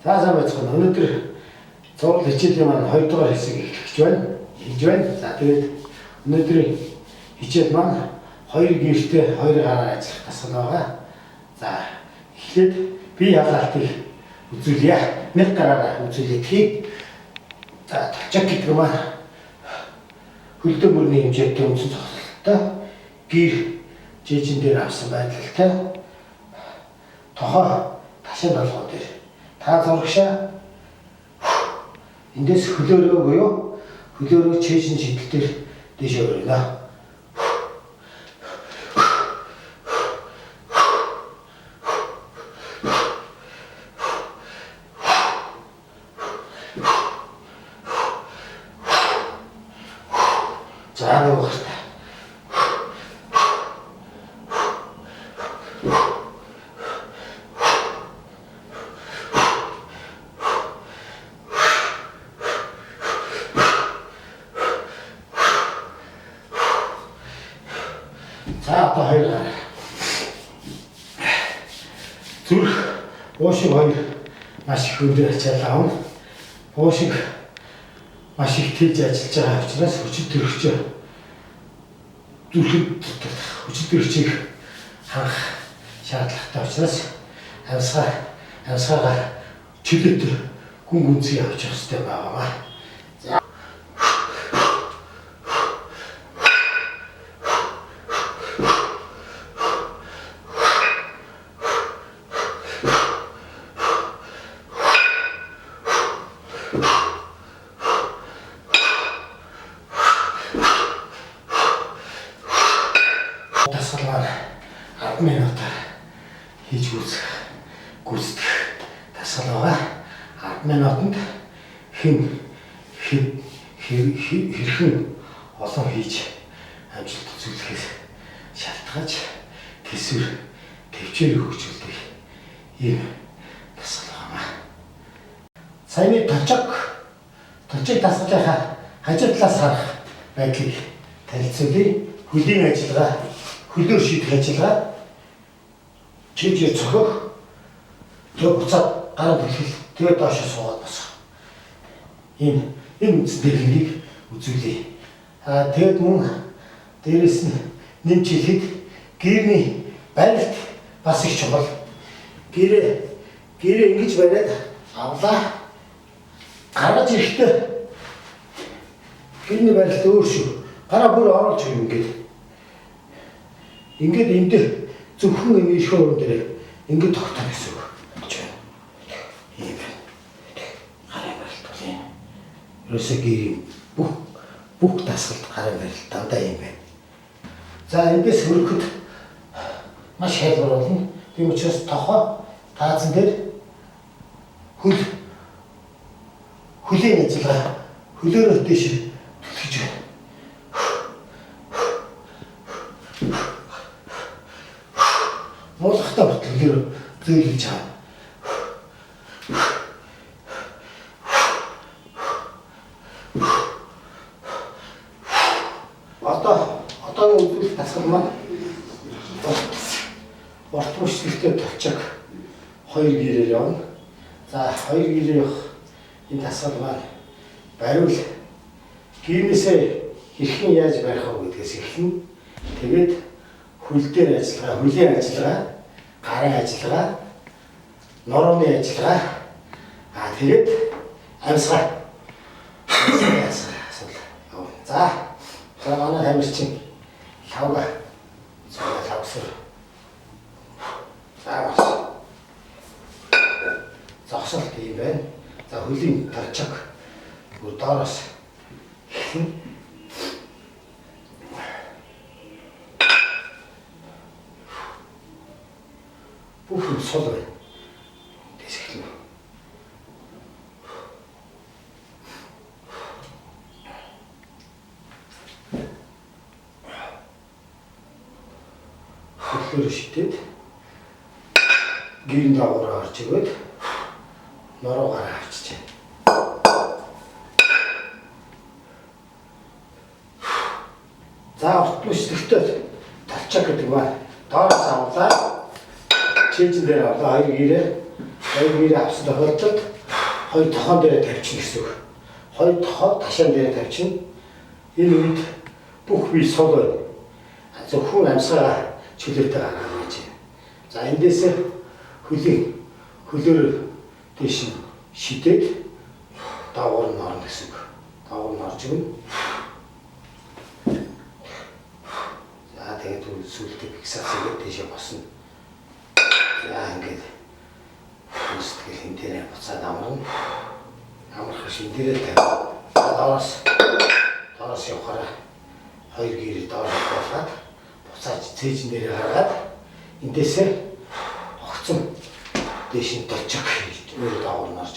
За сайн байцгаана. Өнөөдөр цуврал хичээлийн маань 2 дугаар хэсэг эхлэж байна. Эхэлж байна. За тэгээд өнөөдрийн хичээл маань хоёр гэртээ хоёр гараар ажиллах дасгал байгаа. За эхлээд бие ялалтыг үзүүлье. Нэг гараараа үзүүлье. За толчок гэдэг маань хөлдөө мөрний хэмжээтэй үндсэн зогсолттой гэр жижин дээр авсан байдалтай тохой ташин толгой дээр та зурагшаа эндээс хөлөөрөө буюу хөлөөрөө чэйжин шидэл дээр дээшээ өрнө. За нөгөө гартаа. За одоо хоёр гараа. Зүрх уушиг хоёр маш их өндөр ачаал авна. Уушиг маш их тэлж ажиллаж байгаа учраас хүчит төрөгчөө зүрхэд хүчит төрөгчийг хангах шаардлагатай учраас амьсгаагаа чөлөөтэй гүн гүнзгий авч явах хэрэгтэй байгаа. За дасгал маань 10 минутаар хийж гүйцэтгэх дасгал байгаа. 10 минутанд хэрхэн олон хийж амжилт үзүүлэхээс шалтгаалж төсвөр төвчээр хөгжүүлдэг ийм дасгал байгаа. Саяны толчок дасгалынхаа хажуу талаас харах байдлыг танилцуулъя. Хөлийн ажиллагаа, хөлөөр шийдэх ажиллагаа, чийжээр цохих, тэг буцаад гараа түлхэл, тэгээ доошоо суугаад босох. Энэ үндсэн техникийг үзүүлье. Аа тэгээд мөн дээрэс нь нэмж хэлэхэд гэрний барилт бас их чухал. Гэрээ ингэж бариад авлаа. Гаргаж ирэхдээ гэрний барилт өөр шүү. Гараа бүр оруулж өгнө ингээд. Ингээд энд дээр зөвхөн энэ эрхэн өрн дээр ингээд тогтоно гэсэн үг. Ийм байна. Гарын барилт бол ийм. Ерөөсөө гэрийн бүх дасгалд гарын барилт дандаа ийм байна. За эндээс хөрөхөд маш хялбар болно. Тийм учраас тохой таазан дээр хөлийн ажиллагаа хөлөөрөө дээш түлхэж байна. Муулахтаа хүртэл хөлөөрөө зөөлөж авна. Одоогийн үзүүлэлт дасгал маань урт мөчлөлтэй толчок хоёр гэрээр явна. За хоёр гэрээр явах энэ дасгал маань бариул гэрнээсээ хэрхэн яаж барих вэ гэдгээс эхэлнэ. Тэгээд хөл дээр ажиллагаа, хөлийн ажиллагаа, гарын ажиллагаа, нурууны ажиллагаа, аа тэгээд амьсгаа. Асуудал. За манай тамирчин лавга. Лавгсар. За бас. Зогсолт ийм байна. За хөлийн толчок бүр доороос эхэлнэ. Бүх юм сул байна. Тэс эхэлнэ. Хөлөөр шидэд гэрийн доогоор орж өгөөд нуруугаар авчиж байна. За урт мөчлөгтэй толчок гэдэг маань доороос авлаа. Чийжин дээр авлаа хоёр гэрээ. Хоёр гэрээ авсан тохиолдолд хоёр тохон дээрээ тавьчихна гэсэн үг. Хоёр тохоо ташаан дээрээ тавьчихна. Энэ үед бүх бие сул байна. Зөвхөн амьсгаа чөлөөтэй гаргана гэж байна. За эндээс хөлийн хөлөөр тийш нь шидээд доогуур нь орно гэсэн үг. Доогуур нь орж өгнө. За тэгээд сүүлдээ фиксац хийгээд тийшээ босно. За ингээд сэтгэл энэ дээрээ буцаад амарна. Амрах биш энэ дээрээ тавь. Доороос явахаараа хоёр гэрээ доор болгоод буцааж цээжин дээрээ гаргаад эндээсээ огцом дээш нь толчок хийж өөрөө доогуур нь орж.